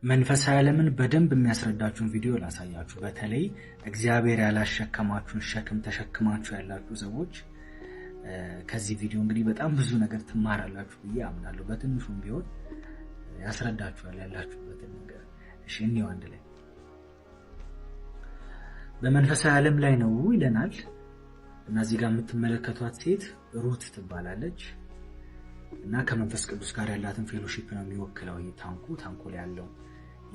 መንፈሳዊ ዓለምን በደንብ የሚያስረዳችሁን ቪዲዮ ላሳያችሁ። በተለይ እግዚአብሔር ያላሸከማችሁን ሸክም ተሸክማችሁ ያላችሁ ሰዎች ከዚህ ቪዲዮ እንግዲህ በጣም ብዙ ነገር ትማራላችሁ ብዬ አምናለሁ። በትንሹም ቢሆን ያስረዳችኋል ያላችሁበትን ነገር። እሺ እንየው አንድ ላይ። በመንፈሳዊ ዓለም ላይ ነው ይለናል እና እዚህ ጋር የምትመለከቷት ሴት ሩት ትባላለች እና ከመንፈስ ቅዱስ ጋር ያላትን fellowship ነው የሚወክለው። ይህ ታንኩ ላይ ያለው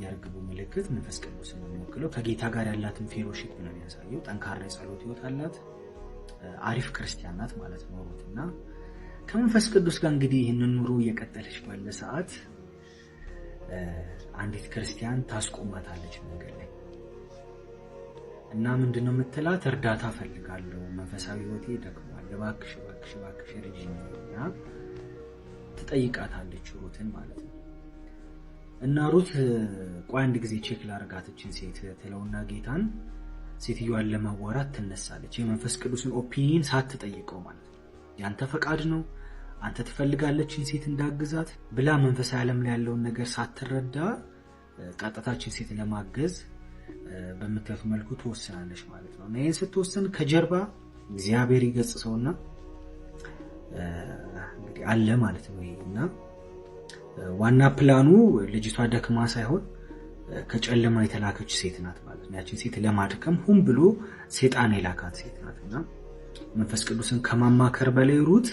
የእርግቡ ምልክት መንፈስ ቅዱስ ነው የሚወክለው። ከጌታ ጋር ያላትን fellowship ነው የሚያሳየው። ጠንካራ የጸሎት ህይወት አላት። አሪፍ ክርስቲያን ናት ማለት ነው ሩት። እና ከመንፈስ ቅዱስ ጋር እንግዲህ ይህንን ኑሮ እየቀጠለች ባለ ሰዓት አንዲት ክርስቲያን ታስቆማታለች መንገድ ላይ እና ምንድነው የምትላት? እርዳታ ፈልጋለሁ፣ መንፈሳዊ ህይወቴ ደክሟል፣ እባክሽ እባክሽ እባክሽ እርጂኝ እና ትጠይቃታለች ሩትን ማለት ነው። እና ሩት ቆይ አንድ ጊዜ check ላርጋት እችን ሴት ትለውና ጌታን ሴትዮዋን ለማዋራት ትነሳለች። የመንፈስ ቅዱስን opinion ሳትጠይቀው ማለት ነው። ያንተ ፈቃድ ነው፣ አንተ ትፈልጋለችን ሴት እንዳግዛት ብላ መንፈሳዊ ዓለም ላይ ያለውን ነገር ሳትረዳ ቀጥታችን ሴት ለማገዝ በምታዩት መልኩ ትወስናለች ማለት ነው። እና ይህን ስትወስን ከጀርባ እግዚአብሔር ይገጽሰውና እንግዲህ አለ ማለት ነው። ይሄ እና ዋና ፕላኑ ልጅቷ ደክማ ሳይሆን ከጨለማ የተላከች ሴት ናት ማለት ነው። ያችን ሴት ለማድከም ሁም ብሎ ሴጣን የላካት ሴት ናት እና መንፈስ ቅዱስን ከማማከር በላይ ሩት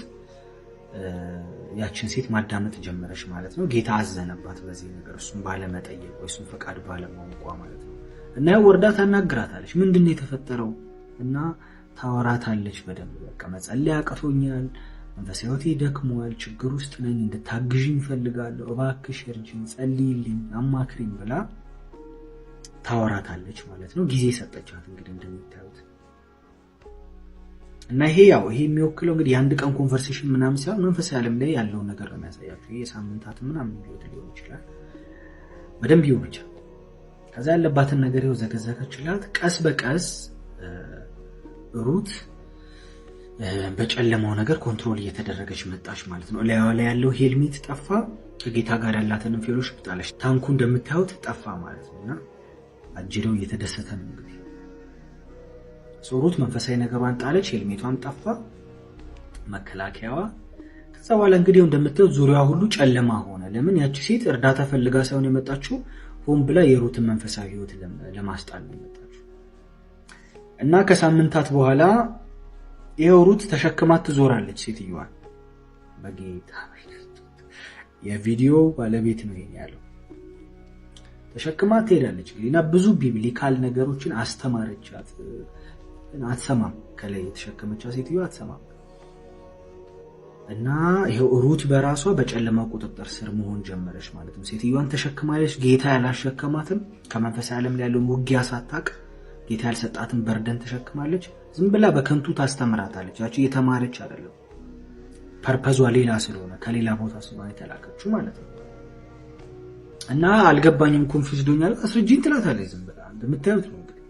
ያችን ሴት ማዳመጥ ጀመረች ማለት ነው። ጌታ አዘነባት በዚህ ነገር፣ እሱን ባለመጠየቅ ወይ እሱን ፈቃድ ባለማወቋ ማለት ነው። እና ያው ወርዳ ታናግራታለች። ምንድን ነው የተፈጠረው? እና ታወራታለች በደንብ በቃ መጸለይ አቅቶኛል፣ መንፈሳዊ ሕይወቴ ደክሟል፣ ችግር ውስጥ ነኝ፣ እንድታግዥኝ እፈልጋለሁ፣ እባክሽ እርጂኝ፣ ጸልይልኝ፣ አማክሪኝ ብላ ታወራታለች ማለት ነው። ጊዜ ሰጠቻት እንግዲህ እንደሚታዩት እና ይሄ ያው ይሄ የሚወክለው እንግዲህ የአንድ ቀን conversation ምናምን ሳይሆን መንፈሳዊ ዓለም ላይ ያለውን ነገር ነው የሚያሳያችሁ። ይሄ የሳምንታት ምናምን ህይወት ሊሆን ይችላል። በደንብ ይኸው ብቻ ከዛ ያለባትን ነገር ይኸው ዘገዘገችላት። ቀስ በቀስ ሩት በጨለማው ነገር control እየተደረገች መጣች ማለት ነው። ላይዋ ላይ ያለው ሄልሜት ጠፋ። ከጌታ ጋር ያላትንም fellowship ጣለች። ታንኩ እንደምታዩት ጠፋ ማለት ነው እና አጅሬው እየተደሰተ ነው እንግዲህ። ሩት መንፈሳዊ ነገሯን ጣለች፣ ሄልሜቷም ጠፋ፣ መከላከያዋ። ከዛ በኋላ እንግዲህ እንደምታዩት ዙሪያዋ ሁሉ ጨለማ ሆነ። ለምን? ያቺ ሴት እርዳታ ፈልጋ ሳይሆን የመጣችው ሆን ብላ የሩትን መንፈሳዊ ህይወት ለማስጣል ነው የመጣችው። እና ከሳምንታት በኋላ ይኸው ሩት ተሸክማት ትዞራለች ሴትዮዋን። በጌታ የቪዲዮ ባለቤት ነው ይሄን ያለው። ተሸክማት ትሄዳለች እና ብዙ biblical ነገሮችን አስተማረቻት። አትሰማም። ከላይ የተሸከመቻት ሴትዮ አትሰማም። እና ይኸው ሩት በራሷ በጨለማ ቁጥጥር ስር መሆን ጀመረች ማለት ነው። ሴትዮዋን ተሸክማለች። ጌታ ያላሸከማትም ከመንፈሳዊ ዓለም ላይ ያለውን ውጊያ ሳታቅ ጌታ ያልሰጣትን burden ተሸክማለች። ዝም ብላ በከንቱ ታስተምራታለች። ያቺ እየተማረች አይደለም፣ purpose ዋ ሌላ ስለሆነ ከሌላ ቦታ ስለሆነ የተላከችው ማለት ነው። እና አልገባኝም፣ confused ሆኛለሁ፣ አስረጂኝ ትላታለች። ዝም ብላ እንደምታዩት ነው እንግዲህ።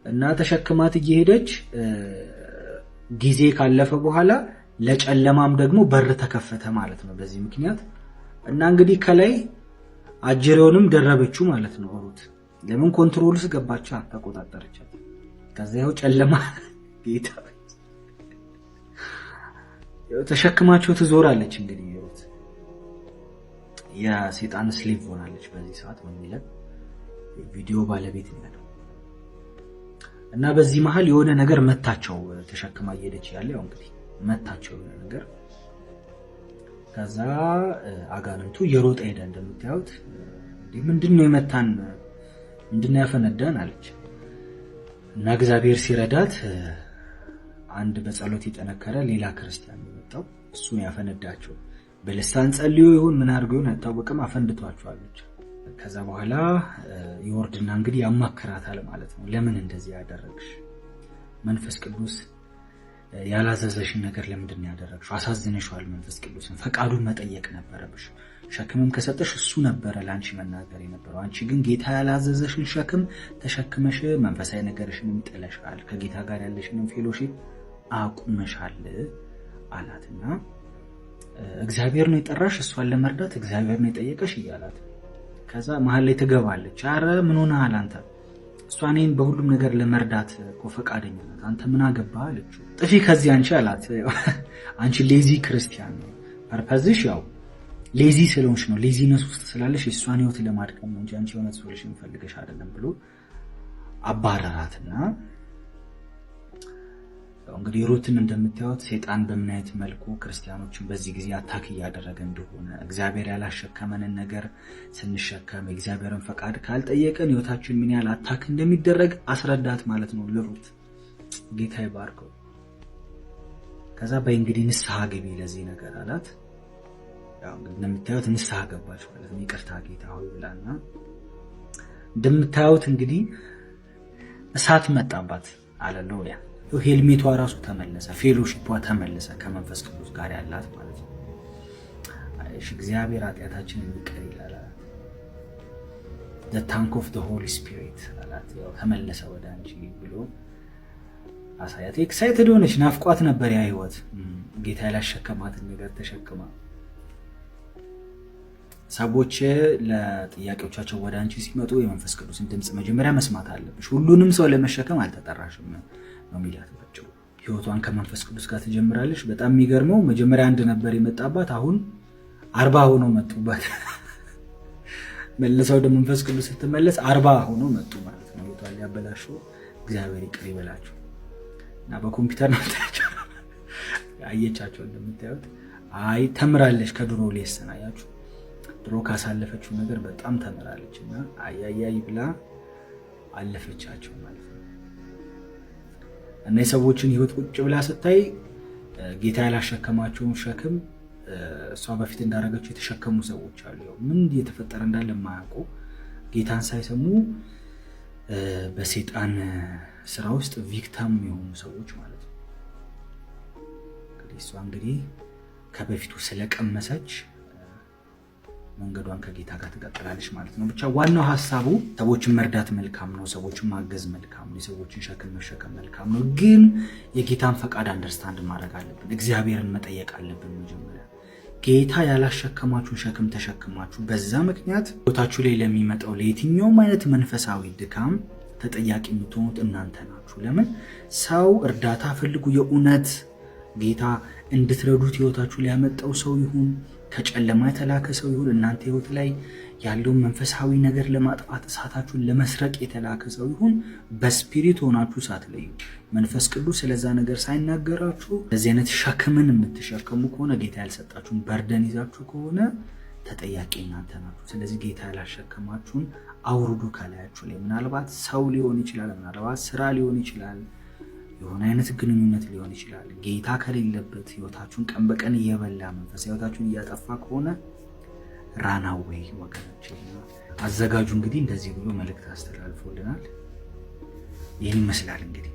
እና ተሸክማት እየሄደች ጊዜ ካለፈ በኋላ ለጨለማም ደግሞ በር ተከፈተ ማለት ነው በዚህ ምክንያት። እና እንግዲህ ከላይ አጅሬውንም ደረበችው ማለት ነው ሩት። ለምን control ውስጥ ገባቻ፣ ተቆጣጠረቻት። ከዛ ይኸው ጨለማ ጌታ ተሸክማቸው ትዞራለች። እንግዲህ ሩት የሴጣን slave ሆናለች በዚህ ሰዓት ነው የሚለን ቪዲዮ ባለቤት ነው ያለው። እና በዚህ መሀል የሆነ ነገር መታቸው። ተሸክማ እየሄደች ያለ ያው እንግዲህ መታቸው የሆነ ነገር። ከዛ አጋንንቱ እየሮጠ ሄደ። እንደምታዩት ምንድን ነው የመታን? ምንድን ነው ያፈነዳን አለች። እና እግዚአብሔር ሲረዳት አንድ በጸሎት የጠነከረ ሌላ ክርስቲያን የመጣው እሱን ያፈነዳቸው። በልሳን ጸልዮ ይሁን ምን አድርጎ ይሁን አይታወቅም፣ አፈንድቷቸዋለች። ከዛ በኋላ ይወርድና እንግዲህ ያማክራታል ማለት ነው። ለምን እንደዚህ ያደረግሽ? መንፈስ ቅዱስ ያላዘዘሽን ነገር ለምንድን ነው ያደረግሽው? አሳዝነሽዋል መንፈስ ቅዱስን። ፈቃዱን መጠየቅ ነበረብሽ። ሸክምም ከሰጠሽ እሱ ነበረ ለአንቺ መናገር የነበረው። አንቺ ግን ጌታ ያላዘዘሽን ሸክም ተሸክመሽ መንፈሳዊ ነገርሽንም ጥለሻል፣ ከጌታ ጋር ያለሽንም fellowship አቁመሻል አላትና እግዚአብሔር ነው የጠራሽ፣ እሷን ለመርዳት እግዚአብሔር ነው የጠየቀሽ እያላት፣ ከዛ መሀል ላይ ትገባለች። አረ ምን ሆነሃል አንተ? እሷ እኔን በሁሉም ነገር ለመርዳት እኮ ፈቃደኛ ናት። አንተ ምን አገባህ አለችው። ጥፊ ከዚህ አንቺ አላት። አንቺ lazy ክርስቲያን ነው፣ purpose ሽ ያው lazy ስለሆንሽ ነው፣ laziness ውስጥ ስላለሽ የእሷን ህይወት ለማድከም ነው እንጂ አንቺ የሆነ solution ፈልገሽ አይደለም ብሎ አባረራትና እንግዲህ ሩትን እንደምታዩት ሴጣን በምን አይነት መልኩ ክርስቲያኖችን በዚህ ጊዜ attack እያደረገ እንደሆነ፣ እግዚአብሔር ያላሸከመንን ነገር ስንሸከም፣ የእግዚአብሔርን ፈቃድ ካልጠየቅን ህይወታችን ምን ያህል attack እንደሚደረግ አስረዳት ማለት ነው ለሩት። ጌታ ይባርከው። ከዛ በይ እንግዲህ ንስሐ ግቢ ለዚህ ነገር አላት። ያው እንግዲህ እንደምታዩት ንስሐ ገባች ማለት ነው። ይቅርታ ጌታ ሆይ ብላና እንደምታዩት እንግዲህ እሳት መጣባት። አሌሉያ። ሄልሜቷ ራሱ ተመለሰ፣ fellowship ዋ ተመለሰ ከመንፈስ ቅዱስ ጋር ያላት ማለት ነው። እሺ እግዚአብሔር ኃጢአታችንን ይቅር ይላል አላት። The tank of the Holy Spirit አላት። ያው ተመለሰ ወደ አንቺ ብሎ አሳያት። Excited ሆነች። ናፍቋት ነበር ያ ህይወት። ጌታ ያላሸከማትን ነገር ተሸክማ ሰዎች ለጥያቄዎቻቸው ወደ አንቺ ሲመጡ የመንፈስ ቅዱስን ድምፅ መጀመሪያ መስማት አለብሽ። ሁሉንም ሰው ለመሸከም አልተጠራሽም ነው የሚላት ባጭሩ። ህይወቷን ከመንፈስ ቅዱስ ጋር ትጀምራለች። በጣም የሚገርመው መጀመሪያ አንድ ነበር የመጣባት፣ አሁን 40 ሆነው መጡባት። መልሰው ወደ መንፈስ ቅዱስ ስትመለስ 40 ሆነው መጡ ማለት ነው። ህይወቷን ሊያበላሹ። እግዚአብሔር ይቅር ይበላቸው እና በኮምፒውተር ነው አየቻቸው። እንደምታዩት አይ ተምራለች ከድሮ lesson፣ አያችሁ፣ ድሮ ካሳለፈችው ነገር በጣም ተምራለች እና አያያይ ብላ አለፈቻቸው ማለት ነው። እና የሰዎችን ህይወት ቁጭ ብላ ስታይ ጌታ ያላሸከማቸውን ሸክም እሷ በፊት እንዳደረገችው የተሸከሙ ሰዎች አሉ። ያው ምን እየተፈጠረ እንዳለ የማያውቁ፣ ጌታን ሳይሰሙ በሴጣን ስራ ውስጥ victim የሆኑ ሰዎች ማለት ነው። እንግዲህ እሷ እንግዲህ ከበፊቱ ስለቀመሰች መንገዷን ከጌታ ጋር ትቀጥላለች ማለት ነው። ብቻ ዋናው ሀሳቡ ሰዎችን መርዳት መልካም ነው፣ ሰዎችን ማገዝ መልካም ነው፣ የሰዎችን ሸክም መሸከም መልካም ነው። ግን የጌታን ፈቃድ understand ማድረግ አለብን። እግዚአብሔርን መጠየቅ አለብን። መጀመሪያ ጌታ ያላሸከማችሁን ሸክም ተሸክማችሁ በዛ ምክንያት ህይወታችሁ ላይ ለሚመጣው ለየትኛውም አይነት መንፈሳዊ ድካም ተጠያቂ የምትሆኑት እናንተ ናችሁ። ለምን ሰው እርዳታ ፈልጉ የእውነት ጌታ እንድትረዱት ህይወታችሁ ሊያመጣው ሰው ይሁን፣ ከጨለማ የተላከ ሰው ይሁን፣ እናንተ ህይወት ላይ ያለውን መንፈሳዊ ነገር ለማጥፋት እሳታችሁን ለመስረቅ የተላከ ሰው ይሁን፣ በ spirit ሆናችሁ ሳትለዩ፣ መንፈስ ቅዱስ ስለዛ ነገር ሳይናገራችሁ በዚህ አይነት ሸክምን የምትሸከሙ ከሆነ፣ ጌታ ያልሰጣችሁን burden ይዛችሁ ከሆነ ተጠያቂ እናንተ ናችሁ። ስለዚህ ጌታ ያላሸከማችሁን አውርዱ ከላያችሁ ላይ። ምናልባት ሰው ሊሆን ይችላል፣ ምናልባት ስራ ሊሆን ይችላል፣ የሆነ አይነት ግንኙነት ሊሆን ይችላል። ጌታ ከሌለበት ህይወታችሁን ቀን በቀን እየበላ መንፈሳዊ ህይወታችሁን እያጠፋ ከሆነ run away ወገኖች። አዘጋጁ እንግዲህ እንደዚህ ብሎ መልእክት አስተላልፎልናል። ይህን ይመስላል እንግዲህ።